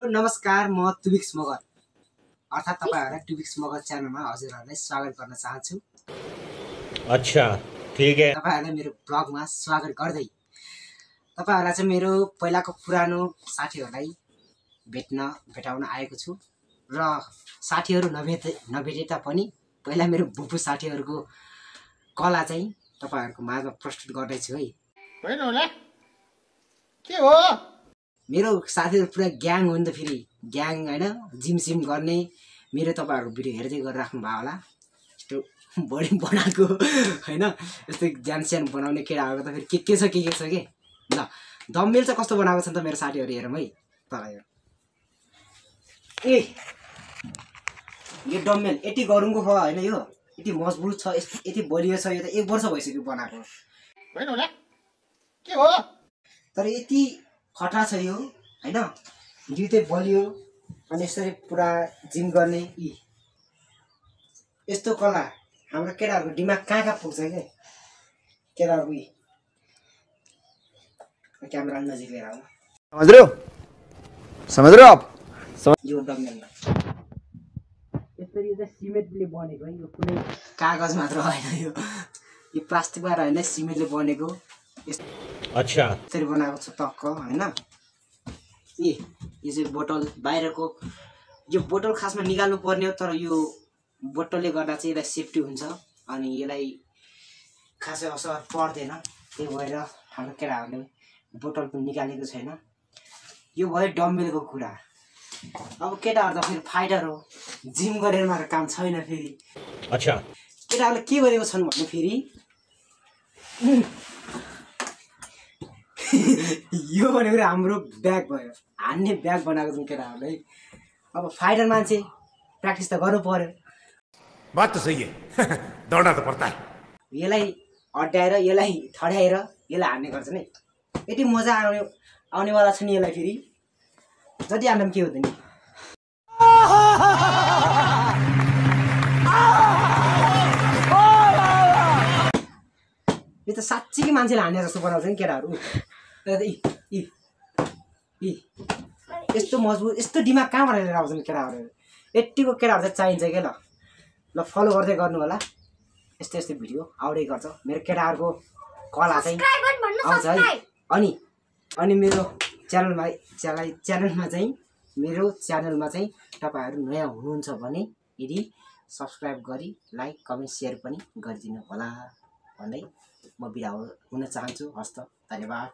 नमस्कार, म टुबिक्स मगर अर्थात् तपाईहरुलाई टुबिक्स मगर च्यानलमा हजुरहरुलाई स्वागत गर्न चाहन्छु। अच्छा, ठीक है। तपाईहरुलाई मेरो ब्लगमा स्वागत गर्दै तपाईहरुलाई चाहिँ मेरो पहिलाको पुरानो साथीहरुलाई भेटाउन आएको छु र साथीहरु नभेटे तापनि पहिला मेरो बुबु साथीहरुको कला चाहिँ तपाईहरुको माझमा प्रस्तुत गर्दै छु है। होइन होला के हो मेरो साथीहरु पुरा ग्याङ हो नि त, फेरि ग्याङ हैन, जिम गर्ने। मेरो तपाईहरुको भिडियो हेर्दै गरिराख्नु भयो होला। यस्तो बडी बनाएको हैन, यस्तो ज्यान बनाउने केटाहरुको त फेरि के छ के ल डम्बेल चाहिँ कस्तो बनाएको छ नि त मेरो साथीहरु, हेरौँ है तलाई। ए यो डम्बेल यति गरुङको भयो हैन, यो यति मजबुत छ, यति बलियो छ। यो त 1 वर्ष भइसक्यो बनाएको। होइन होला के हो तर यति खतरा छ यो हैन, जिउ चाहिँ बलियो अनि यसरी पुरा जिम गर्ने। यस्तो कला हाम्रो केटाहरुको दिमाग कहाँ पुग्छ के केटाहरु। क्यामेरा नजिक लिएर आऊ। समझ रहे हो आप यो डम्बेल यसरी चाहिँ सिमेन्टले बनेको है, यो कुनै कागज मात्र होइन, यो प्लास्टिकबाट होइन, सिमेन्टले बनेको। अच्छा, यसरी बनाएको छ टक्क हैन। यो चाहिँ बोतल बाहिरको, यो बोतल खासमा निकाल्नु पर्ने हो, तर यो बोतलले गर्दा चाहिँ यसलाई सेफ्टी हुन्छ अनि यसलाई खासै असर पर्दैन। त्यही भएर हाम्रो केटाहरूले बोतल पनि निकालेको छैन। यो भयो डम्बेलको कुरा। अब केटाहरू त फेरि फाइटर हो, जिम गरेर मात्र काम छैन। फेरि अच्छा, केटाहरूले के गरेको छन् भन्नु, फेरि यो भनेको हाम्रो ब्याग भयो, हान्ने ब्याग बनाएको छन् केटाहरूले। अब फाइटर मान्छे प्र्याक्टिस त गर्नु पर्यो। बात तो सही है दौड़ना तो पड़ता है। यसलाई अड्याएर यसलाई ठड्याएर यसलाई हान्ने गर्छन् है। यति मजा आउनेवाला छ नि यसलाई। फेरि जति हान्दा पनि के हुँदैन। यो त साँच्चीकै मान्छेले हान्ने जस्तो बनाउँछ नि केटाहरू। यस्तो मजबुत, यस्तो दिमाग कहाँबाट लिएर आउँछन् केटाहरू। यतिको केटाहरू चाहिँ चाहिन्छ क्या। ल फलो गर्दै गर्नु होला, यस्तो भिडियो आउँदै गर्छ। मेरो केटाहरूको कला चाहिँ आउँछ है। अनि मेरो च्यानलमा चाहिँ तपाईहरु नयाँ हुनुहुन्छ भने यदि सब्स्क्राइब गरी लाइक कमेन्ट सेयर पनि गरिदिनु होला भन्दै म बिदा हुन चाहन्छु। हस्त, धन्यवाद।